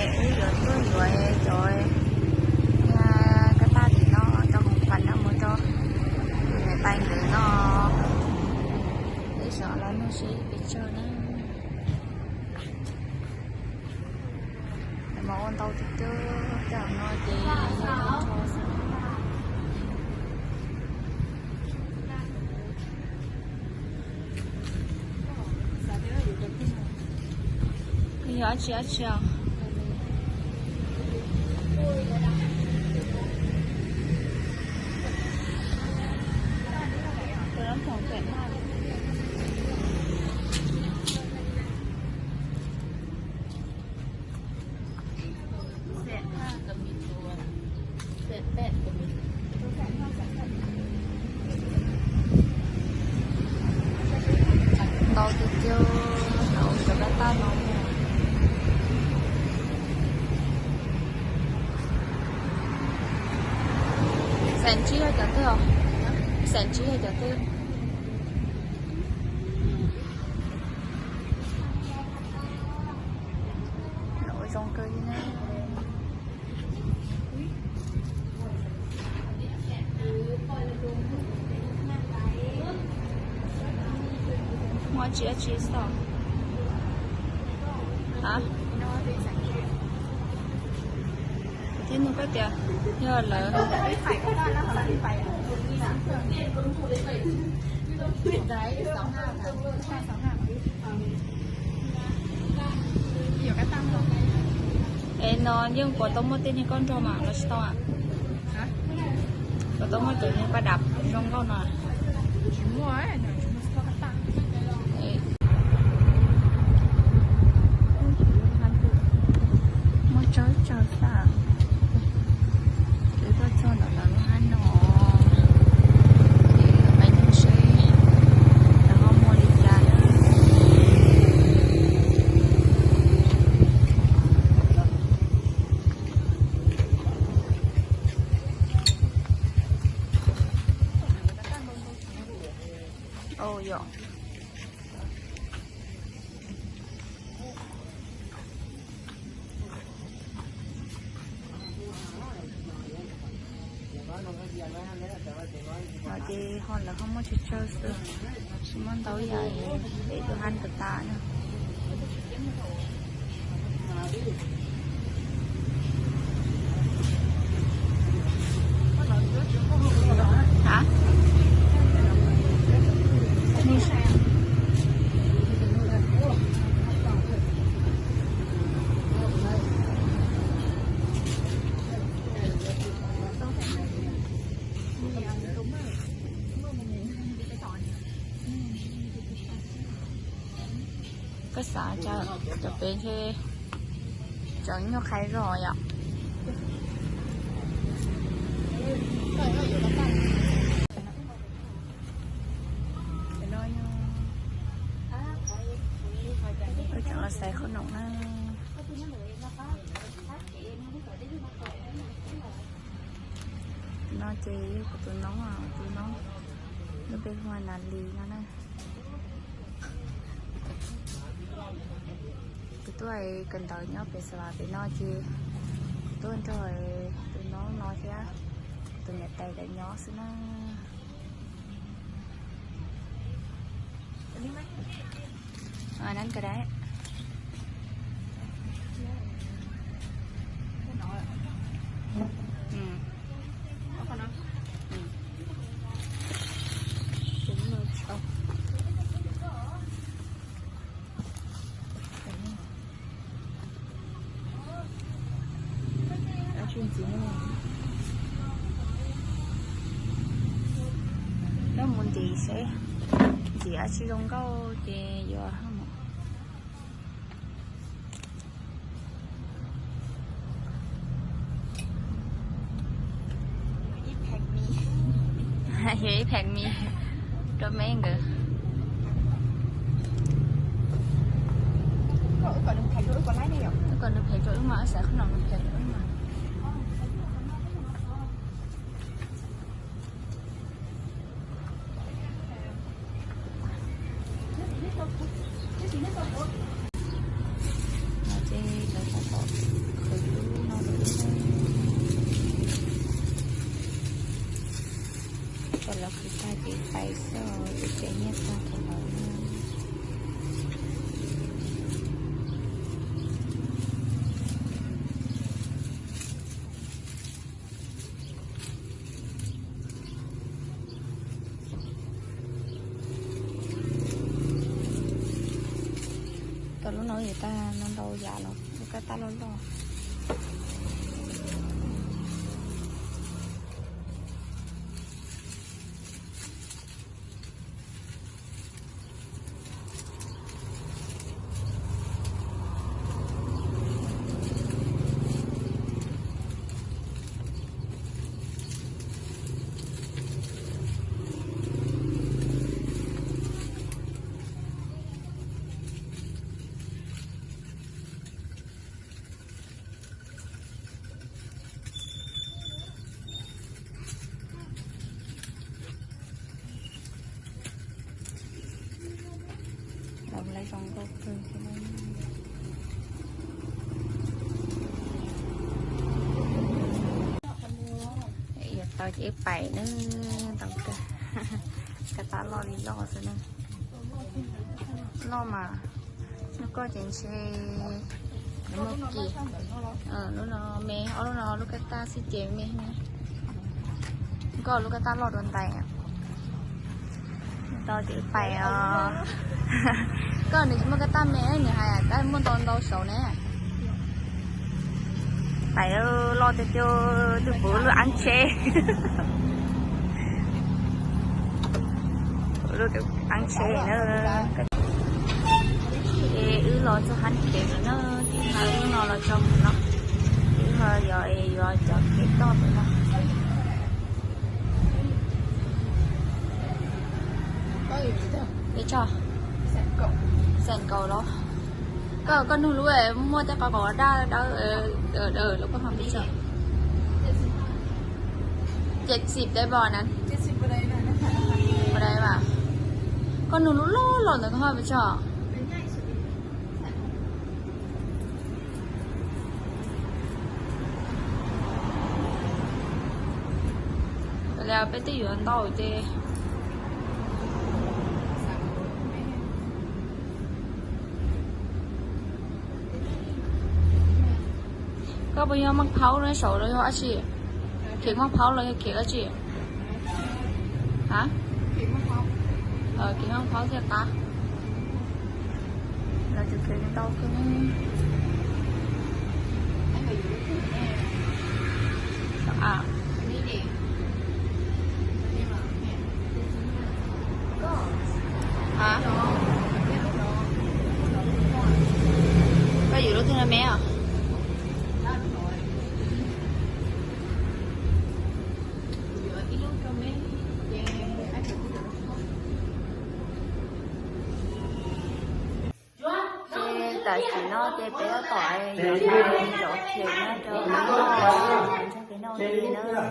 Wb yuav tuaj yuav cov niag kab taj tim no cov khoom khuam no mus rau niam tais nkawd no, peb sov los nug seb pes tsawg na. Mas ua ntau tiag tiag, tej no ces yog ib txhia xwb. Yog dab tsi dab tsi os? Ntau tiag tiag, cov kab taj no. Xeem tsib yog cov twg os? Xeem tsib yog cov twg? Zoo kawg li na. Muaj tsis dab tsi xwb. A, kuv thiaj nug koj tias yog lawv. Es no yeej puas tau muaj tej niag koj nrog mas los tsis tau a? Puas tau muaj cov niag paj dam zoo nkauj no? Muaj tsawg tsawg xwb. Ces tuaj txog ntawm lawv lub hab no, ces peb nug seb lawv ho muag li cas na. Au yom. Ces ho lawv ho muaj tsawg tsawg xwb, tsis muaj ntau yam, peb tus hab tas tas na. Koj xav cas cov pem ntshe tseem nyuag qhai zog yom. Tseem los xaiv qhob noom na. Tus no ces yog kuv tus noob, tus noob lub npe hu ua Nas Lis no na. Kuv tuaj kawm ntawv nyob pem Xav Vas pem no ces kuv tuaj nrog tus noob no thiab tus niam tais lawv nyob xwb na. Nab ka dai. Nyob mus ntxiv seb ntxiv dab tsi zoo nkauj ces yuav. Yuav ib pheem mis rau me nkawd. Wb kom nws phem rau wb mas, wb xav qhov no nws phem rau wb mas. No ces lawv kom pom Tsev nyiaj tag thaum lawm. Tau lub no yuav tag no ntau yam los lub kab tab loj loj. Lawv lawv zoo nkauj kawg thiab. Yuav tau ces wb pais na, tau kawg. Kab tab loj li loj xwb na. Loj mas, lub koj ces ntshe yuav muaj kiag. Lub no me, ob lub no lub kab tab xwb ces me ne. Koj lub kab tab loj dua ntais. Tau ces pais os. Koj nws tsis muaj kab tab me, nws hais tab muaj ntau ntau saud ne. Pais loj tiag tiag, tus puv lub aav tsheb. Lub aav tsheb na. Ces wb los txog hab kev lawm na, tij hais lub no los tso mus no. Wb ho yog yuav cov kev toj mus no. Peb tso, xees kaum los. Koj, koj nug lub muaj tej qhov kaum daj dawb, lub koj ho peb tso. Jet xim deb bos na. Koj nug lub loj loj ntawd koj ho peb tso. Li peb twb yuav ntau ces. Koj puas yog maj phaub no saud los yog dab tsi? Khiav maj phaub los yog khiav dab tsi? Ha? Khiav maj phaub thiaj qab. Los tus khiav ntau kawg. Koj yuav lub twg no me os? Ces tam sim no ces peb tab tom yuav cov khev nyob rau ntawm no li na.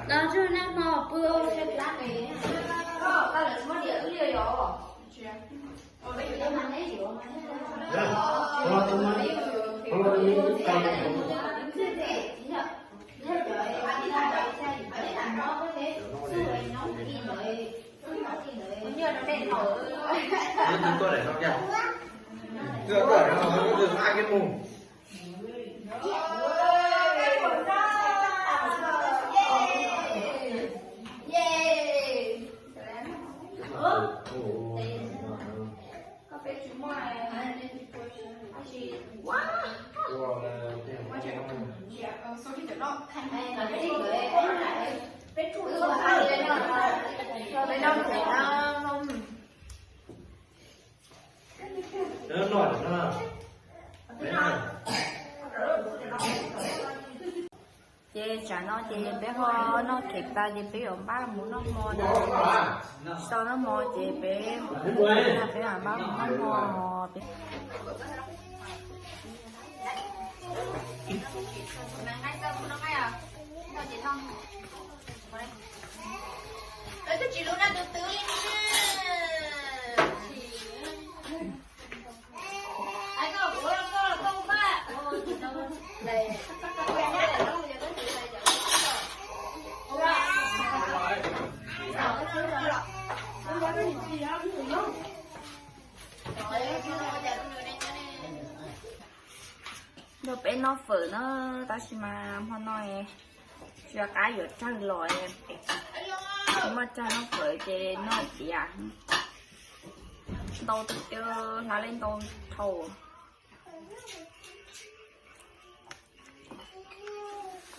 Los tsuag nag hmo pw. Ces tsam no ces peb ho noj khev tas ces peb yuav npaj mus noj hmo na. Sau noj hmo ces peb, peb mam npaj mus noj hmo. Nrog peb noj fawm na, tab sis mas hmo no tsis nco qab yuav tsawg los, muaj tsawg noj fawm ces noj tiav. Ntau tiag, hlab li ntau dhau.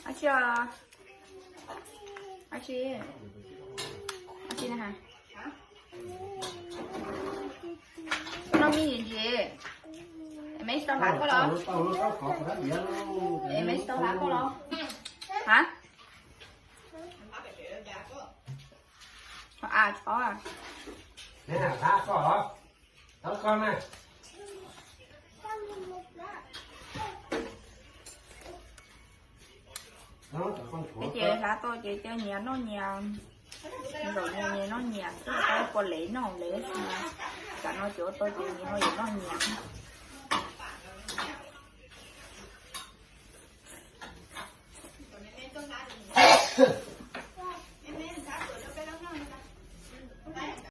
Ab tsi, ab tsi, ab tsi na. Noj me ntsis, me tsis tau hlab koj los? Me tsis tau hlab koj los? Ha? Tso a, tso a. Ces hlab tau ces coj nyias noj nyias, nyias noj nyias xwb, tab pom lev noj lev, tam no ces ua tau ces nyias noj nyias.